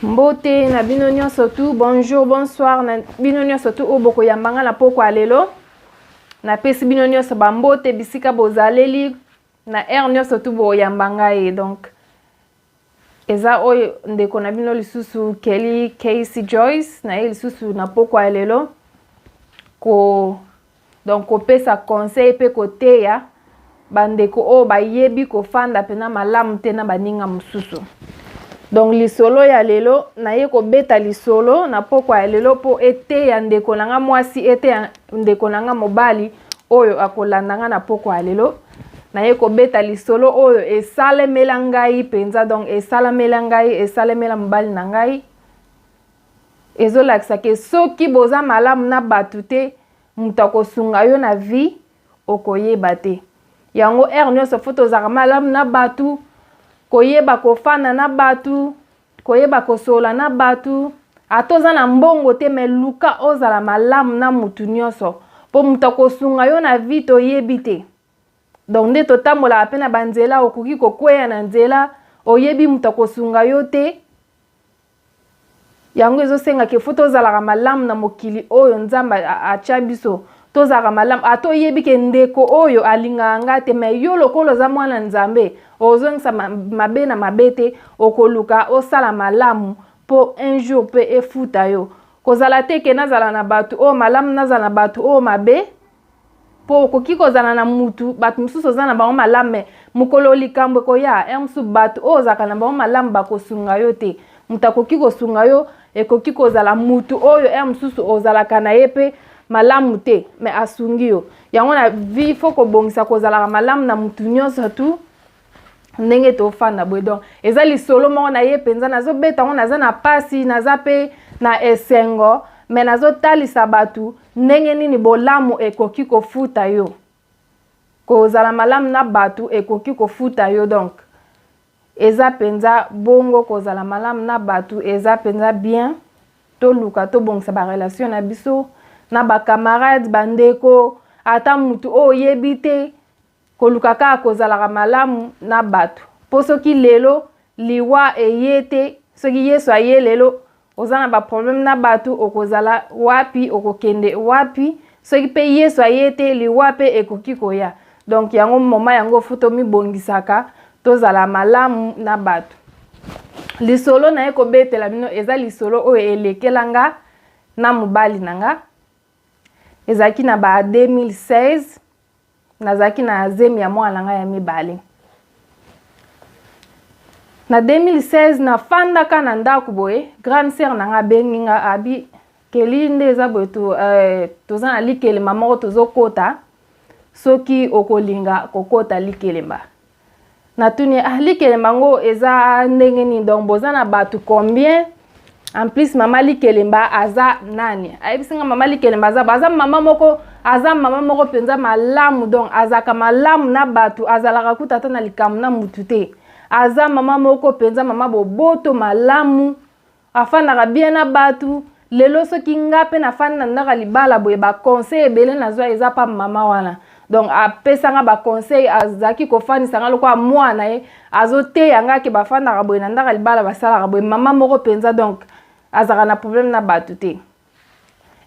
Mbote na bino nyonso tu, bonjour, bonsoir na bino nyonso tu oyo bokoyamba nga na pokwa ya lelo. Napesi bino nyonso bambote bisika bozaleli na heure nyonso tu boyamba ngai. Donc eza oyo ndeko na bino lisusu Kelly Casey Joyce na ye lisusu na pokwa ya lelo ko Donc kopesa conseil pe koteya ba ndeko oyo bayebi kofanda pena malamu te na baninga mosusu. Donc lisolo ya lelo naye kobeta lisolo na pokwa ya lelo po eteya ndeko na nga mwasi, eteya ndeko na nga mobali oyo akolanda nga na pokwa ya lelo. Naye kobeta lisolo oyo esalemela ngai penza, donc esalamela ngai, esalemela mobali na ngai. Ezolakisa ke soki boza malamu na batu te mutu akosunga yo na vie okoyeba te. Yango heure nionso faut tozalaka malamu na batu, koyeba kofanda na batu, koyeba kosolola na batu. Ata oza na mbongo te mais luka ozala malamu na mutu nionso po mutu akosunga yo na vie toyebi te. Donc nde totambolaka pe na ba nzela okoki kokweya na nzela oyebi mutu akosunga yo te. Yango ezosenga ke faut tozalaka malamu na mokili oyo Nzambe atia biso. Tozalaka malamu ata oyebi ke ndeko oyo alingaka nga te, mais yo lokola oza mwana Nzambe ozongisa mabe na mabe te, okoluka osala malamu po un jour pe efuta yo. Kozala te ke nazala na batu oyo malamu nazala na batu oyo mabe. Po okoki kozala na mutu, batu mosusu oza na bango malamu mais mokolo likambo ekoya, heure mosusu batu oyo ozalaka na bango malamu bakosunga yo te. Mutu akoki kosunga yo ekoki kozala mutu oyo heure mosusu ozalaka na ye pe malamu te mais asungi yo. Yango na vie il faut kobongisa kozalaka malamu na mutu nyonso tout ndenge tofanda boye. Donc eza lisolo moko na ye mpenza nazobeta yango, naza na pasi, naza pe na esengo, mais nazotalisa batu ndenge nini bolamu ekoki kofuta yo. Kozala malamu na batu ekoki kofuta yo. Donc eza mpenza bongo, kozala malamu na batu eza mpenza bien. Toluka tobongisa ba relation na biso na ba camarades, ba ndeko, ata mutu oyo oyebi te. Koluka kaka kozalaka malamu na bato. Po soki lelo liwa eye te, soki Yesu aye lelo, oza na ba problème na bato, okozala wapi, okokende wapi? Soki pe Yesu aye te, liwa pe ekoki koya. Donc yango moment yango faut tomibongisaka, tozala malamu na bato. Lisolo naye kobetela bino eza lisolo oyo elekela nga na mobali na nga. Ezalaki na ba 2016. Nazalaki na zemi ya mwana na ngai ya mibale. Na 2016 nafandaka na ndako boye, grande sœur na ngai abengi nga abi Kelly nde eza boye to, eh, toza na likelemba moko tozokota, soki okolinga kokota likelemba. Natuni ye, ah likelemba yango eza ndenge nini? Donc boza na bato combien? En plus mama likelemba aza nani? Ayebisi nga mama likelemba aza, aza mama moko, aza mama moko mpenza malamu, donc azalaka malamu na bato, azalaka kuta ata na likambo na mutu te. Aza mama moko mpenza, mama boboto malamu, afandaka bien na batu. Lelo soki nga pe nafandi na ndako ya libala boye, ba conseil ebele nazwa eza pa mama wana. Donc apesa nga ba conseil, azalaki kofandisa nga lokola mwana ye, azoteya nga ke bafandaka boye na ndako ya libala, basalaka boye. Mama moko mpenza, donc azalaka na problème na batu te.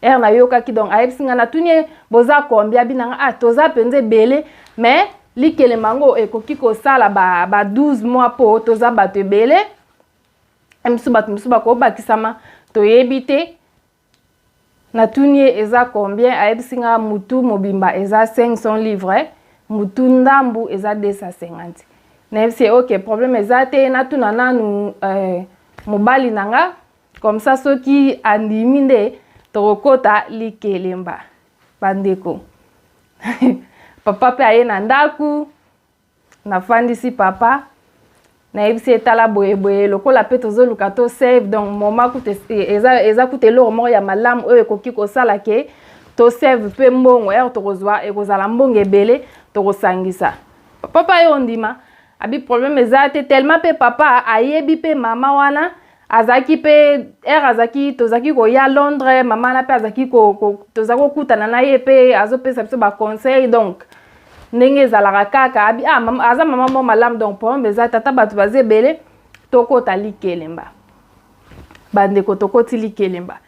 Heure nayokaki, donc ayebisi nga, natuni ye boza combien, abi na nga ah toza mpenza ebele, mais likelema yango ekoki kosala ba 12 mois po toza bato ebele. Mosusu bato mosusu bakobakisama, toyebi te. Natuni ye eza combien, ayebisi nga mutu mobimba eza 500 livres, mutu ndambu eza 250. Nayebisi ye ok, problème eza te, natuna nanu mobali na nga, comme ça soki andimi nde tokokota likelemba. Bandeko papa pe aye na ndaku, nafandisi papa, nayebisi ye tala boye boye, lokola pe tozoluka to save, donc moment kutu eza kutu eloko moko ya malamu oyo ekoki kosala ke to save pe mbongo, heure tokozwa ekozala mbongo ebele tokosangisa. Papa yo ondima, abi problème eza te, tellement pe papa ayebi pe mama wana azalaki pe heure azalaki, tozalaki koya Londres, mama wana pe azalaki ko, ko, tozalaki kokutana na ye pe azopesa biso ba conseil, donc ndenge ezalaka kaka abi ah, mama, aza mama moko malamu, donc problème eza tata bato baza ebele, tokota likelemba. Bandeko, tokoti likelemba.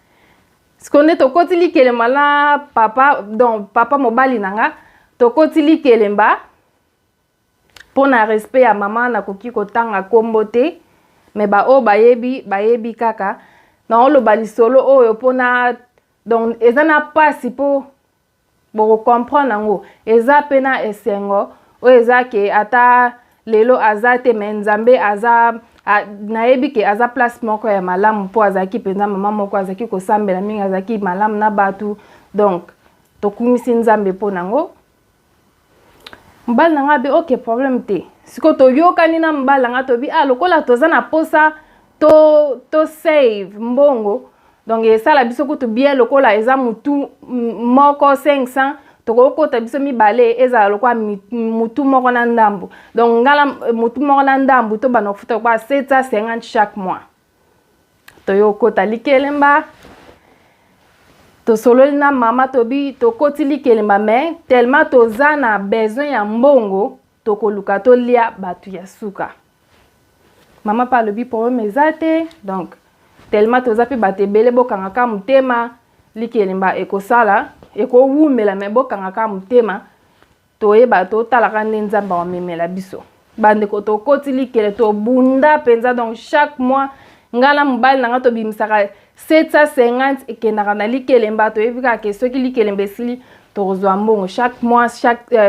Sikoyo nde tokoti likelemba na papa, donc papa mobali na nga, tokoti likelemba. Mpo na respect ya mama nakoki kotanga nkombo te, me baoyo bayebi bayebi kaka. Naoloba lisolo oyo mpona, donc eza na mpasi mpo bokocomprendre yango, eza mpe na esengo oyo eza ke ata lelo aza te, me Nzambe aza nayebi ke aza place moko ya malamu, mpo azalaki mpenza mama moko azalaki kosambela mingi, azalaki malamu na bato. Donc tokumisi Nzambe mpo nango. Mobali na ngai abi ok, problème te. Sikoyo toyokani na mobali na ngai, tobi ah, lokola toza na posa to save mbongo, donc esala biso kutu bien lokola eza mutu moko 500, tokokota biso mibale, ezala lokola mutu moko na ndambu. Donc ngala mutu moko na ndambu, tobanda kofuta lokola 750 chaque mois. Toyokota likelemba, tosololi na mama, tobi tokoti likelemba, mais tellement toza na besoin ya mbongo, tokoluka tolia bato ya suka. Mama mpe alobi problème eza te, donc tellement toza mpe bato ebele, bokangaka motema, likelemba ekosala ekowumela, me bokangaka motema, toyeba totalaka nde Nzambe amemela biso. Bandeko, tokoti likele, tobunda mpenza. Donc chaque mois ngai na mobali na ngai tobimisaka 750, ekendaka na likelemba. Toyebi kaka ke soki likelemba esili, tokozwa mbongo. Chaque mois,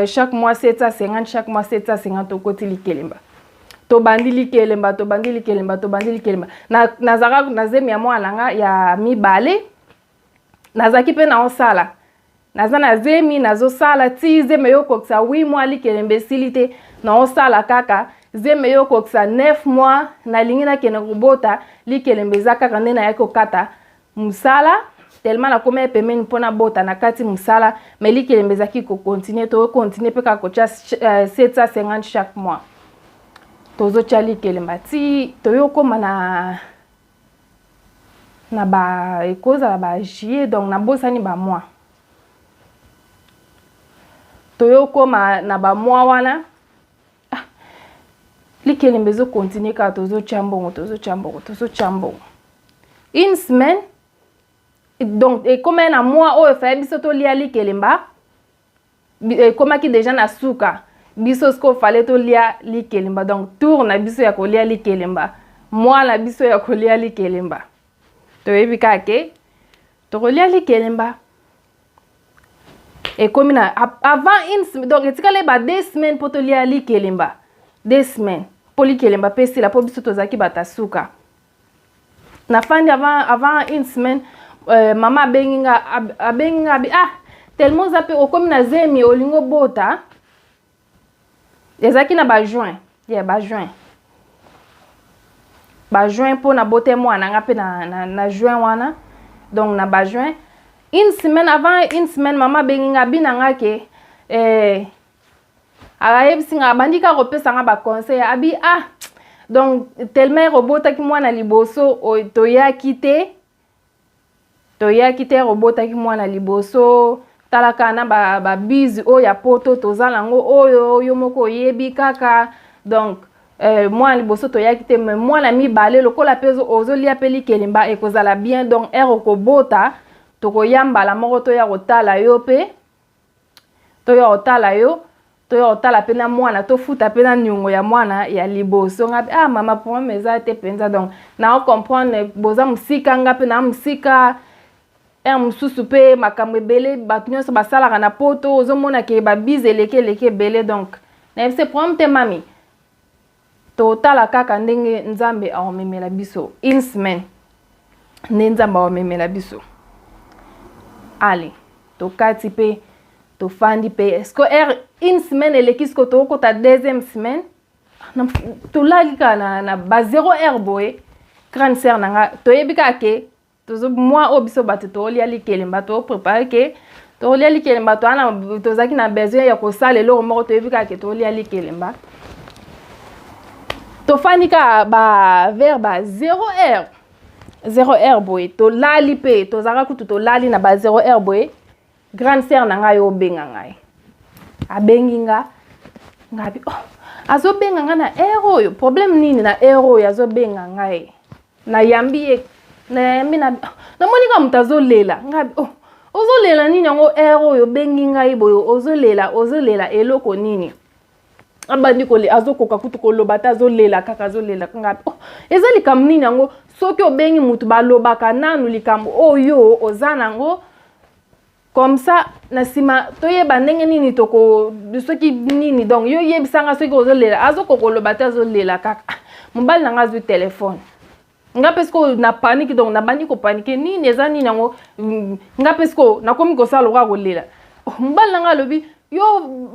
chaque mois 750, chaque mois 750. Tokoti likelemba, tobandi likelemba, tobandi likelemba, tobandi likelemba. Nazalaka na zemi ya mwana na nga ya mibale, nazalaki mpe naosala, naza na zemi, nazosala ti zemi eyokokisa 8 mois, likelemba esili te, naosala kaka. Zemi eyokokisa 9 mois, nalingi nakende kobota, likelemba eza kaka. Nde nayaki kokata mosala, tellement nakomi ye pembeni mpo nabota na kati mosala, mais likelemba ezalaki kocontinuer. Tokocontinuer mpe kaka kotya 750 chaque mois, tozotya likelemba ti toyokóma na ba ekozala ba juillet, donc nabosani bamois. Toyokóma na bamois wana, ah, likelemba ezocontinuer kaka, tozotya mbongo, tozotya mbongo, tozotya mbongo. Une semaine, donc ekomaki na mois oyo efallait biso tolia likelemba, ekomaki déjà na suka. Biso sikoyo fallait tolia likelemba, donc tour na biso ya kolia likelemba, mwana biso ya kolia likelemba. Toyebi kaka ke tokolia likelemba. Ekomi na avant une, donc etikali ba 2 semaines mpo tolia likelemba, 2 semaines mpo likelemba mpe esila, mpo biso tozalaki bato ya suka. Nafandi avant une semaine, mama abengi nga, abengi nga, abi ah, tellement oza mpe okomi na zemi, olingi obota. Ezalaki na bajuin, yeah, bajuin, bajuin, mpo na bote mwana nga mpe na juin wana. Donc na bajuin, une semaine avant une semaine, mama abengi nga, abi na nga ke ayebisi nga, abandi kaka kopesa nga baconseil, abi ah, donc tellement obotaki mwana liboso, toyaki te, toyaki te, obotaki mwana liboso, talaka na babizi ba oyo ya poto toza nango oyo, yo moko oyebi kaka. Donc mwana liboso toyaki te, mais mwana mibale lokola mpe ozolia mpe likelemba, ekozala bien. Donc heure okobota, tokoya mbala moko, toya kotala yo mpe, toya kotala yo, toya kotala mpe na mwana, tofuta mpe na niongo ya mwana ya liboso. Nga ah, mama, problème eza te mpenza. Donc nao comprendre boza mosika, nga mpe na mosika, heure mosusu mpe makambo ebele bato nyonso basalaka na poto, ozomona ke babize eleki eleki ebele. Donc nayebi se problème te mami, totala kaka ndenge Nzambe aomemela biso. Une semaine nde Nzambe aomemela biso. Ale, tokati mpe tofandi mpe. Est-ce que heure une semaine eleki, siko tokokota deuxième semaine, tolali kaka na ba 0 heure boye, grande sœur na nga, toyebi kaka ke tozo mwa oyo biso bato tolia likelemba, topréparer ke tolia likelemba, toana tozalaki na besoin ya kosala eloko moko, toyebi kaka ke tolia likelemba. Tofandi kaka ba vers ba 0 heure, 0 heure boye, tolali mpe, tozalaka kutu tolali na ba 0 heure boye, grande sœur na ngai obenga ngai, abengi nga. Ngabi oh, azobenga ngai na heure oyo, problème nini na heure oyo azobenga ngai? Nayambi ye. Nayambi na namoni kaka moto azolela ngai, oh, ozolela nini yango heure oyo obengi ngai boye? Ozolela, ozolela eloko nini? Abandi kole, azokoka kutu koloba te, azolela kaka, azolela ngai. Oh, eza likambo nini yango? Soki obengi motu, balobaka nanu likambo oyo oza nango, comme ça na nsima toyeba ndenge nini toko soki nini. Donc yo yebisanga soki ozolela. Azokoka koloba te, azolela kaka. Mobali na nga azwi telefone, nga mpe sikoyo na panique. Donc nabandi kopaniquer, nini eza nini yango? Nga mpe sikoyo nakomi kosala lokola kolela. Oh, mobali na nga alobi: "Yo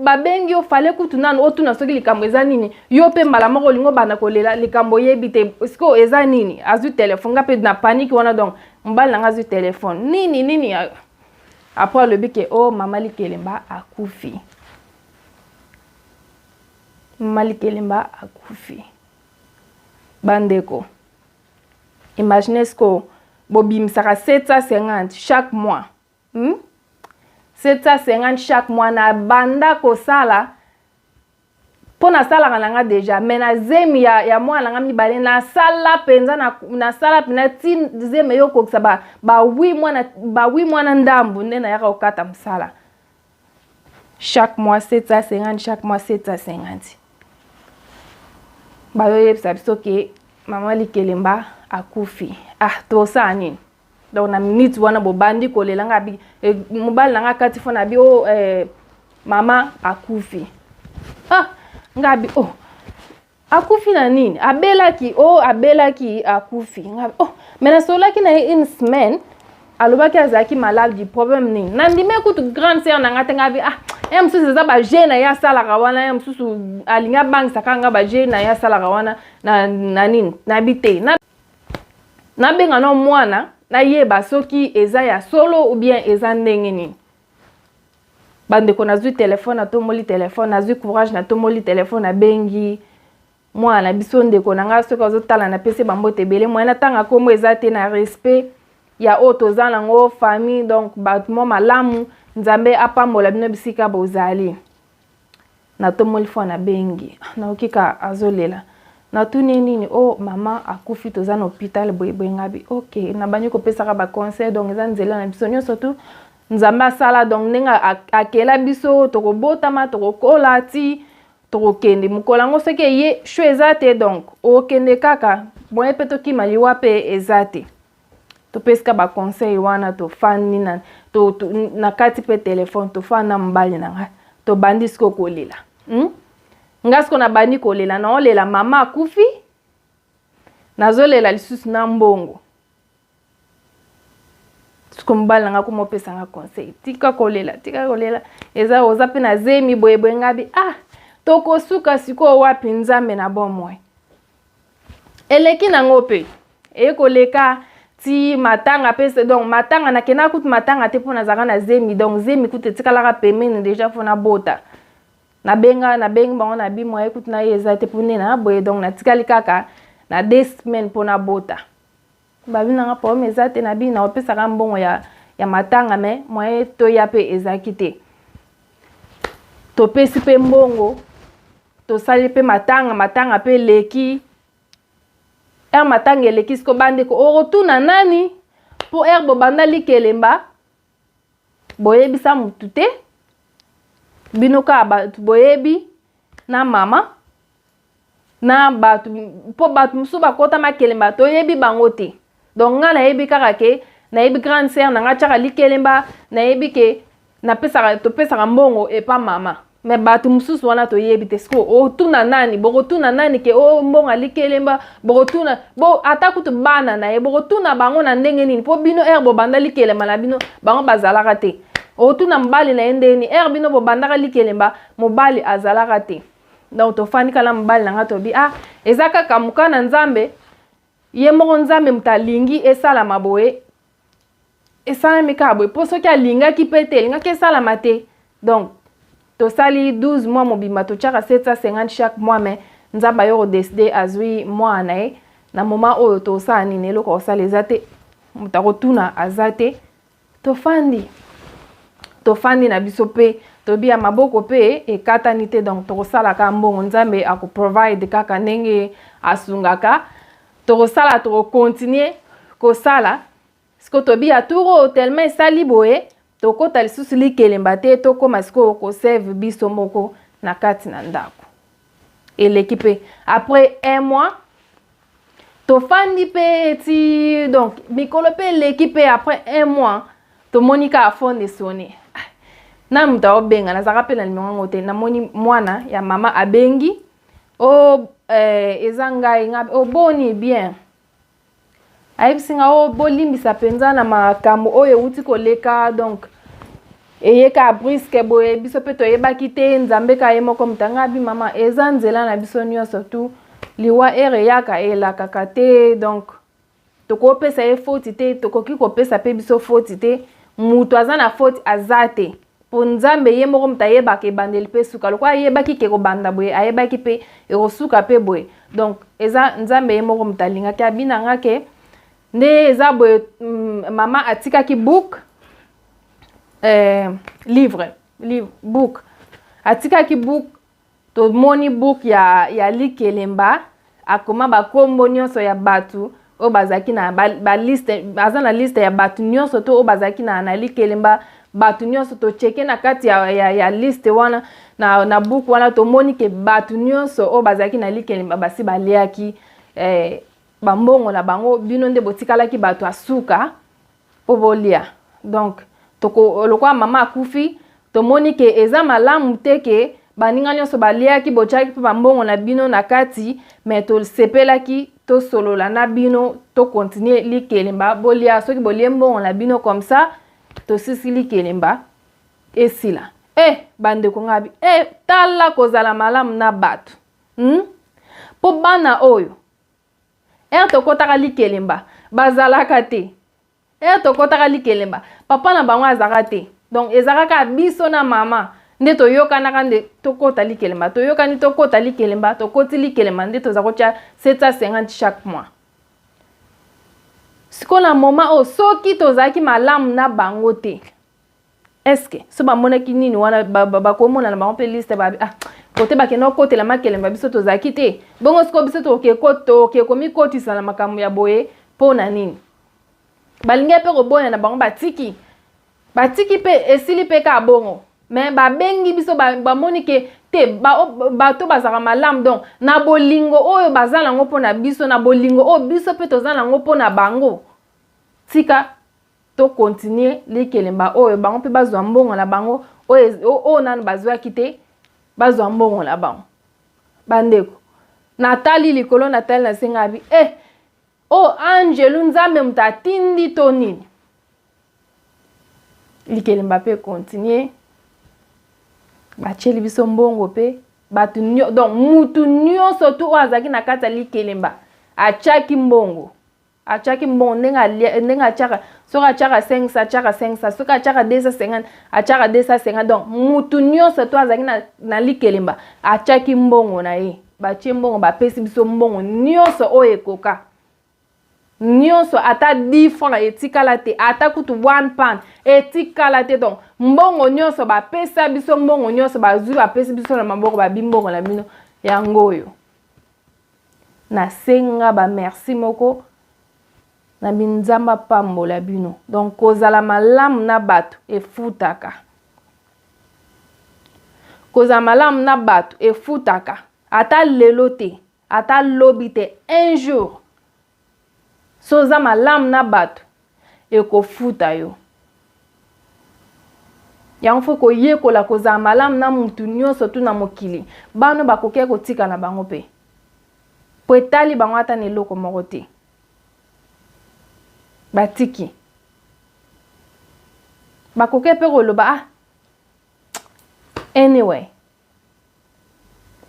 babengi yo, fallait kutu nanu otuna soki likambo eza nini. Yo mpe mbala moko olingi obanda kolela, likambo oyebi te sikoyo eza nini." Azwi telefone, nga mpe na panique wana. Donc mobali na nga azwi telefone, nini nini, après alobi ke o oh, mama Likelemba akufi, mama Likelemba akufi. Bandeko, imagine sikoyo bobimisaka 750 chaque mois, 750 chaque mois. Na banda kosala mpo nasalaka na nga déjà, mais na zemi ya mwana na nga mibale nasala mpenza, nasala mpenza ti zemi eyokokisa ba 8 mois, ba 8 mois na ndambu nde nayaka kokata mosala. Chaque mois 750, chaque mois 750. Bayoyebisa biso ke mama Likelemba akufi. Ah, tosala nini? Donc na minute wana bobandi kolela nga bi eh, mobali na nga kati fo na bi oh, eh, mama akufi. Ah, nga bi oh, akufi na nini? Abelaki? Oh, abelaki, akufi. Nga oh, mais nasololaki na ye une semaine, alobaki azalaki malade. Du problème nini? Nandimi kutu grande sœur na nga te. Nga bi ah, ye mosusu eza bajeu na ye asalaka wana, ye mosusu alingi abangisaka nga, bajeu na ye asalaka wana na nini. Nayebi te, nabenga no mwana, nayeba soki eza ya solo ou bien eza ndenge nini. Bandeko, nazwi telefone, natomboli telefone, nazwi courage, natomboli telefone, nabengi mwana na biso, ndeko na ngai. Soki azotala, napesi bambote ebele. Moye natanga nkombo eza te, na respect ya oyo toza nango famille. Donc bato mwa malamu, Nzambe apambola bino bisika bozali. Natomboli fo, nabengi, nayoki ka azolela. Natuni nini? O oh, mama akufi, toza na hôpital boyeboye. Ngabi ok, nabandi kopesaka baconseil. Donc eza nzela na biso nyonso tu Nzambe asala. Donc ndenge akela biso, tokobotama, tokokola ti tokokende. Mokolo yango soki eye, sho eza te. Donc okende kaka boye mpe tokima liwa mpe eza te. Topesika baconseil wana, tofandi na kati mpe telefone, tofandi na mobali na ngai, tobandi sikoyo kolela, Nga sikoyo nabandi kolela, naolela mama akufi, nazolela lisusu na mbongo. Siko mobali na nga koma opesanga conseil: "Tika kolela, tika kolela, eza oza mpe na zemi boyeboye." Ngabi ah, tokosuka sikoyo wapi? Nzambe na bomoi eleki nango mpe eye koleka ti matanga mpe. Donc matanga, nakendaka kutu matanga te mpo nazalaka na zemi. Donc zemi kutu etikalaka pembeni déjà mpo nabota. Nabenga, nabengi bango na bimo ye kutu na ye eza te mpo nde na boye. Donc natikali kaka na 2 semaines mpo nabota. Babi nanga problème eza te, na bino naopesaka mbongo ya matanga, mais moyen toya mpe ezalaki te. Topesi mpe mbongo, tosali mpe matanga. Matanga mpe eleki heure, matanga eleki. Siko bandeko, okotuna nani? Mpo heure bobanda likelemba, boyebisa mutu te, bino kaka bato boyebi na mama na bato, mpo bato mosusu bakɔta makelemba, toyebi bango te. Donc ngai nayebi kaka ke nayebi grande sœur na ngai tiaka likelemba, nayebi ke napesaka, topesaka mbongo epa mama, mais bato mosusu wana toyebi te. Siko otuna nani? Bokotuna nani ke o mbongo alikelemba? Bokotuna bo ata kutu bana na ye, bokotuna bango na ndenge nini? Mpo bino heure bobanda likelemba na bino, bango bazalaka te. Otuna mobali na ye ndeni? Heure bino bobandaka likelemba, mobali azalaka te. Donc tofandi kala, mobali na nga, tobi ah, eza kaka moka na Nzambe ye moko. Nzambe moto alingi esalama boye, esalami kaka boye, mpo soki alingaki mpe te, elingaki esalama te. Donc tosali 12 mois mobimba, totiaka 750 chaque mois, mais Nzambe ayo kodécider, azwi mwana na ye na moment oyo. Tosala nini? Eloko kosala eza te, moto akotuna aza te. Tofandi, tofandi na biso mpe tobi ya maboko mpe ekatani te. Donc tokosalaka mbongo, Nzambe akoprovide kaka ndenge asungaka. Tokosala, tokocontinuer. kosala. Sikoyo tobi ya tour oyo, tellement esali boye, tokɔta lisusu likelemba te, tokóma sikoyo koseve biso moko na kati na ndako. Eleki mpe après un mois, tofandi mpe ti, donc mikolo mpe eleki mpe. Après un mois, tomoni kaka phone esonner na moto aobenga. Nazalaka mpe na numéro yango te. Namoni mwana ya mama abengi o eza ngai nga oboni bien. Ayebisi nga o bolimbisa mpenza na makambo oyo euti koleka. Donc eyeka brusque boye, biso mpe toyebaki te. Nzambe ka ye moko moto anga abi mama, eza nzela na biso nyonso tu. Liwa ere eyaka, elakaka te. Donc tokopesa ye foti te, tokoki kopesa mpe biso foti te. Moto aza na foti aza te, mpo Nzambe ye moko moto ayebaka ebandeli mpe suka. Lokola ayebaki ke kobanda boye, ayebaki mpe ekosuka mpe boye. Donc eza Nzambe ye moko moto alingaki. Abinanga ke nde eza boye. Mama atikaki book, livre, book. Atikaki book. Tomoni book ya likelemba, akoma bakombo nyonso ya bato oyo bazalaki na baliste ba. Aza na liste ya bato nyonso to oyo bazalaki na likelemba. Bato nyonso tocheke na kati ya liste wana, na buku wana, tomoni ke bato nyonso oyo bazalaki na likelemba basi baliaki bambongo na bango. Bino nde botikalaki bato asuka mpo bolia. Donc toko, lokola mama akufi, tomoni ke eza malamu te ke baninga nyonso baliaki, botiaki mpe bambongo na bino na kati. Me tosepelaki tosolola na bino, tocontinuer likelemba, bolia. Soki bolie mbongo na bino, comme ça tosisi likelemba, esila. Bandeko, ngabi tala kozala malamu na bato, Mpo bana oyo, ere tokɔtaka likelemba, bazalaka te. Ere tokɔtaka likelemba, papa na bango azalaka te. Donc ezalaka kaka biso na mama nde toyokanaka nde tokɔta likelemba. Toyokani, tokɔta likelemba, tokɔti likelemba nde toza kotya 750 chaque mois. Sikoyo na moment oyo, soki tozalaki malamu na bango te, est-ce so bamonaki nini wana, bakomona na bango mpe liste babi, ah, kote bakende okotela makelemba, biso tozalaki te. Bongo sikoyo biso toke komikotisa na makambo ya boye mpo na nini? Balingi mpe koboya na bango, batiki, batiki mpe esili mpe kaka bongo. Me babengi biso, bamoni ke te, bato bazalaka malamu. Donc na bolingo oyo baza nango mpo na biso, na bolingo oyo biso mpe toza nango mpo na bango, tika tocontinuer likelemba oyo, bango mpe bazwa mbongo na bango oyo nanu bazwaki te, bazwa mbongo na bango. Bandeko, natali likolo, natali na senga abi oyo angelu Nzambe moto atindi to nini. Likelemba mpe continue, batieli biso mbongo mpe bato. Donc mutu nyonso tu oyo azalaki na kati ya likelemba atiaki mbongo, atiaki mbongo ndenge atiaka. Soki atiaka 500, atiaka 500. Soki atiaka 250, atiaka 250. Donc mutu nyonso to azalaki na likelemba atiaki mbongo na ye. Batie mbongo, bapesi biso mbongo nyonso oyo ekoka nyonso. Ata 10 francs etikala te, ata kutu 1 pound etikala te. Donc mbongo nyonso bapesa biso, mbongo nyonso bazwi, bapesi biso na maboko, babi mbongo na bino yango oyo. Nasenga bamerci moko na binzambe apambola bino. Donc kozala malamu na bato efutaka, kozala malamu na bato efutaka. Ata lelo te, ata lobi te, un jour so oza malamu na bato, ekofuta yo. Yango faut koyekola kozala malamu na mutu nyonso tu na mokili. Bano bakoki kotika na bango mpe, po etali bango ata na eloko moko te. Batiki, bakoki mpe koloba ah, anyway.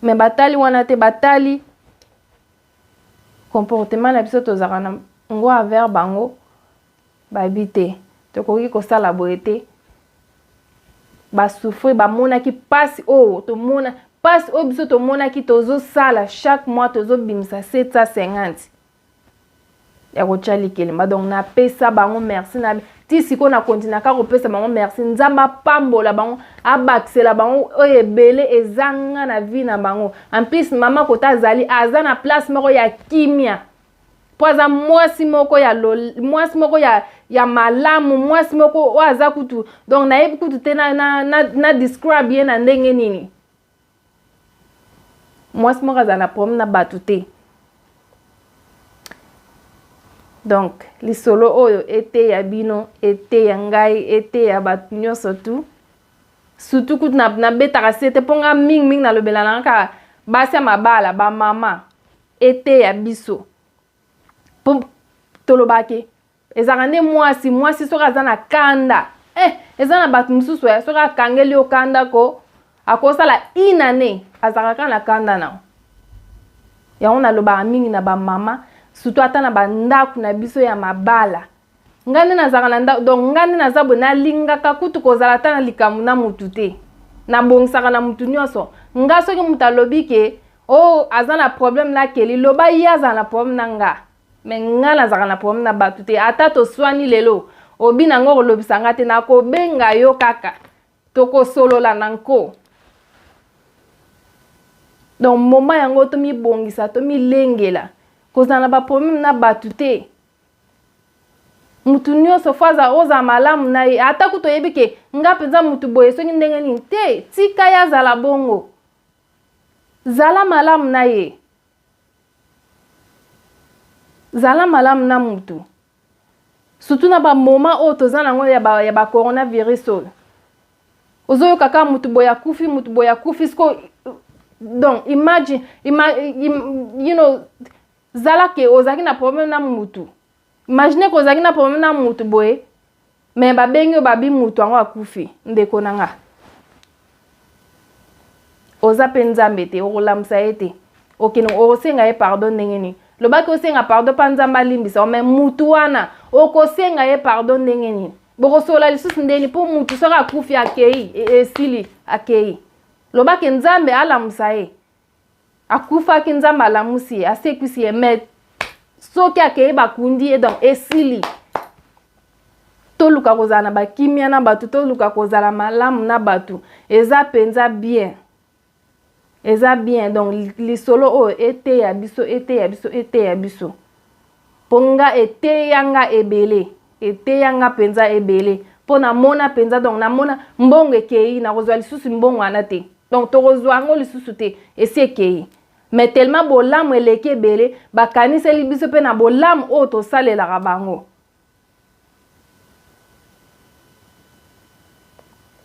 Me batali wana te, batali comportement na biso tozalaka na ngo envers bango. Bayebi te tokoki kosala boye te. Basouffrir, bamonaki mpasi oyo tomona, mpasi oyo biso tomonaki. Tozosala chaque mois, tozobimisa 750 ya kotya likelemba. Donc napesa bango merci na ti sikoyo, nakontinaka kopesa bango merci. Nzambe apambola bango, abakisela bango oyo ebele ezanga na vie na bango. En plus, mama kota azali, aza na place moko ya kimia. Mpo aza mwasi moko ya mwasi moko ya, ya malamu, mwasi moko oyo aza kutu, donc nayebi kutu te na, na, na, na describe ye na ndenge nini. Mwasi moko azala na problème na bato te. Donc lisolo oyo eteya bino, eteya ngai, eteya bato nyonso tu. Surtout kutu nabetaka se te mpo nga mingi mingi nalobela na kaka basi ya mabala, bamama, eteya biso. Mpo tolobaki ezalaka nde mwasi, mwasi soki aza na kanda, eza na bato mosusu ya soki akangeli yo kanda ko akosala une année azalaka kaka na kanda na yango. Nalobaka mingi na bamama, surtout ata na bandako na biso ya mabala. Ngai nde nazalaka na ndako, donc ngai nde naza boye, nalingaka kutu kozala ata na likambo na mutu te, nabongisaka na mutu nyonso. Nga soki mutu alobi ke oh aza na problème na Kelly, loba ye azala na problème na nga, me nga nazalaka na problème na bato te. Ata toswani lelo, obi nango kolobisa nga te, nakobenga yo kaka, tokosolola na nko. Donc moment yango tomibongisa, tomilengela kozala na baproblème na bato te. Mutu nyonso fo aza ozala malamu na ye, ata kutu oyebi ke nga mpenza mutu boye soki ndenge nini te, tika ye azala bongo, zala malamu na ye, zala malamu na mutu, surtout na bamoment oyo toza nango ya ba, ya ba coronavirus oyo. Ozoyoka kaka mutu boye akufi, mutu boye akufi siko. Donc imagine, ima, im, you know, zala ke ozalaki na problème na mutu, imagine ke ozalaki na problème na mutu boye, me babengi oyo babi mutu yango akufi. Ndeko na nga, oza mpe Nzambe te, okolamusa ye te. Okende okosenga ye pardon ndenge nini? Lobaki osenga pardon mpa Nzambe alimbisa, me mutu wana okosenga ye pardon ndenge nini? Bokosola lisusu ndeni? Mpo mutu soki akufi, akei, esili, akei. Lobaki Nzambe alamusa ye, akufaki, Nzambe alamusi ye, asekwisi ye, mais soki akei, bakundi ye, donc esili. Toluka kozala na bakimia na bato, toluka kozala malamu na bato, eza mpenza bien, eza bien. Donc lisolo oyo eteya biso, eteya biso, eteya biso, mpo nga eteya nga ebele, eteya nga mpenza ebele, mpo namona mpenza. Donc namona mbongo ekei, nakozwa lisusu mbongo wana te, donc tokozwa yango lisusu te, esi ekei. Mais tellement bolamu eleki ebele, bakaniseli biso mpe na bolamu oyo tosalelaka bango.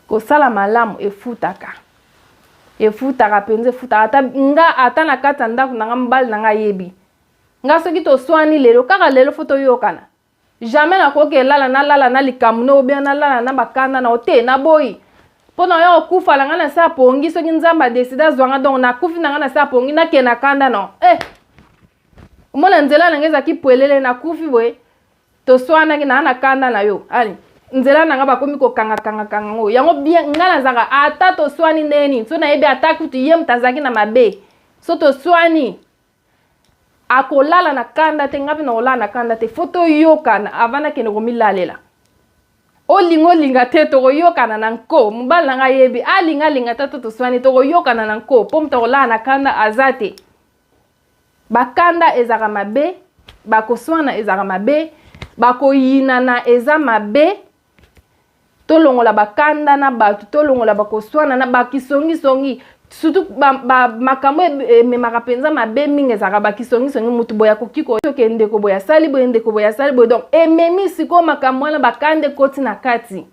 Kosala malamu efutaka, efutaka mpenza, efutaka. Ata nga, ata na kati ya ndako na nga, mobali na nga ayebi nga, soki toswani lelo, kaka lelo fo toyokana. Jamais nakoki elala, nalala na likambo no obia, nalala na bakanda na te, naboyi. Mpo na oya kokufa na ngai na se ya pongi, soki Nzambe adécider azwa nga, donc nakufi na ngai na se ya pongi, nakende na kanda no omona nzela na ngai ezalaki pwelele, nakufi boye, toswanaki naa na kanda na yo, ale nzela na ngai bakomi kokangakangakanga ngo yango. Bien, ngai nazalaka, ata toswani ndenge nini, so nayebi ata kutu ye moto azalaki na mabe, so toswani, akolala na kanda te, ngai mpe nakolala na kanda te. Fo toyokana avant nakende komilalela. Olinga olinga te, tokoyokana na nko. Mobali na ngai ayebi, alinga alinga te, to toswani, tokoyokana na nko, mpo moto akolala na kanda aza te. Bakanda ezalaka mabe, bakoswana ezalaka mabe, bakoyinana eza mabe. Tolongola bakanda na bato, tolongola bakoswana na bakisongisongi, surtout makambo ememaka mpenza mabe mingi ezalaka bakisongisongi. Motu boye akoki koyoke, ndeko boye asali boye, ndeko boye asali boye, donc ememi sikoyo makambo wana, bakanda ekoti na kati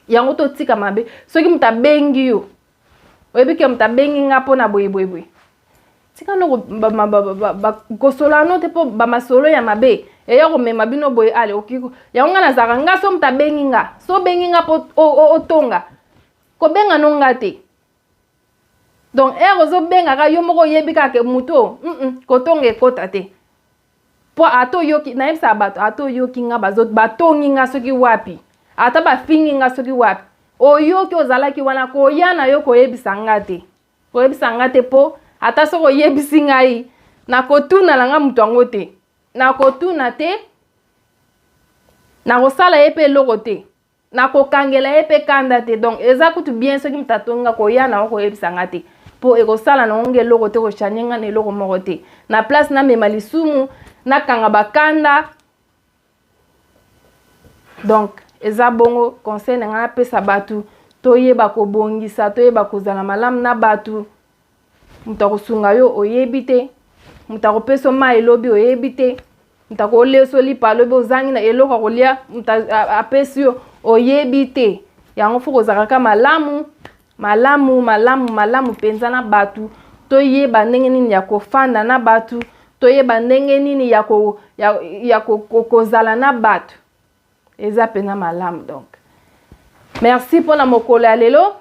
yango. Totika mabe. Soki moto abengi yo, oyebi ke moto abengi nga mpona boye boye boye, tika no kosola no te, mpo bamasolo ya mabe eya komema bino boye. Ale oki yango, nga nazalaka nga, so moto abengi nga, so obengi nga mpo otonga, kobenga no nga te. Donc ere ozobengaka, yo moko oyebi kaka ke motu oyo kotonga ekota te, mpo ata oyoki, nayebisaka bato, ata oyoki nga batongi nga soki wapi, ata bafingi nga soki wapi, oyoki ozalaki wana, koya na yo koyebisa nga te, koyebisa nga te, mpo ata soki oyebisi ngai, nakotuna na nga moto yango te, nakotuna te, nakosala ye mpe eloko te, nakokangela ye mpe kanda te. Donc eza kutu bien, soki moto atongi nga, koya na yo koyebisa nga te, mpo ekosala nango nga eloko te, kochanger nga na eloko moko te. Na place namema lisumu, Nakanga bakanda. Donc eza bongo conseil na ngai napesa bato, toyeba kobongisa, toyeba kozala malamu na bato. Moto akosunga yo oyebi te, moto akopesa yo mai elobi oyebi te, moto akolesa lipa alobi ozangi na eloko ya kolia, moto apesi yo oyebi te. Yango fo kozalaka malamu malamu malamu malamu mpenza na bato. Toyeba ndenge nini ya kofanda na bato, toyeba ndenge nini ya, ko, ya, ya ko, ko, kozala na bato, eza mpenza malamu. Donc merci mpona mokolo ya lelo.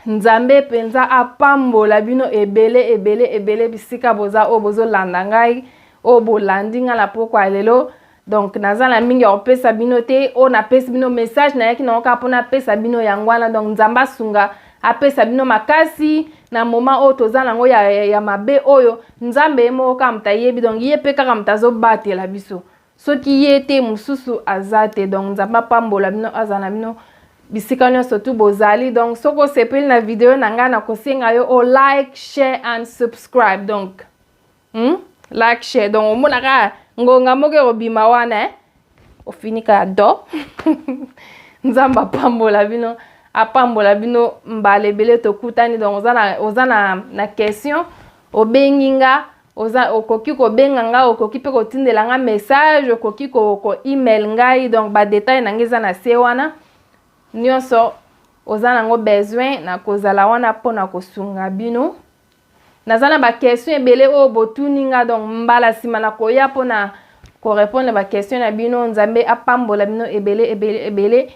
Nzambe mpenza apambola bino ebele ebele ebele bisika boza, oyo bozolanda ngai, oyo bolandi ngai na pokwa ya lelo. Donc naza na mingi ya kopesa bino te. Oyo napesi bino, message nayaki nango kaka mpona apesa bino yango wana. Donc Nzambe asunga, apesa bino makasi na moment oyo toza nango ya mabe oyo. Nzambe ye moko kaka moto ayebi, donc ye mpe kaka moto azobatela biso. Soki ye te, mosusu aza te. Donc Nzambe apambola bino, aza na bino bisika nyonso tu bozali. Donc soki osepeli na video na ngai, nakosenga yo o like, share and subscribe. Donc Like, share. Donc omonaka ngonga moko ekobima wana, eh? Ofinika ya do. Nzambe apambola bino, apambola bino mbala ebele. Tokutani. Donc oza na question, obengi nga, oza okoki kobenga nga, okoki mpe kotindela nga message, okoki ko email ngai. Donc badétail na ngai eza na se wana. Nyonso oza nango besoin, na kozala wana mpona kosunga bino. Naza na baquestion ebele oyo botuni nga, donc mbala nsima na koya mpona korépondre baquestion na bino. Nzambe apambola bino ebele ebele ebele.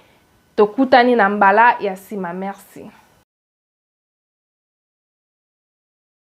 Tokutani na mbala ya nsima. Merci.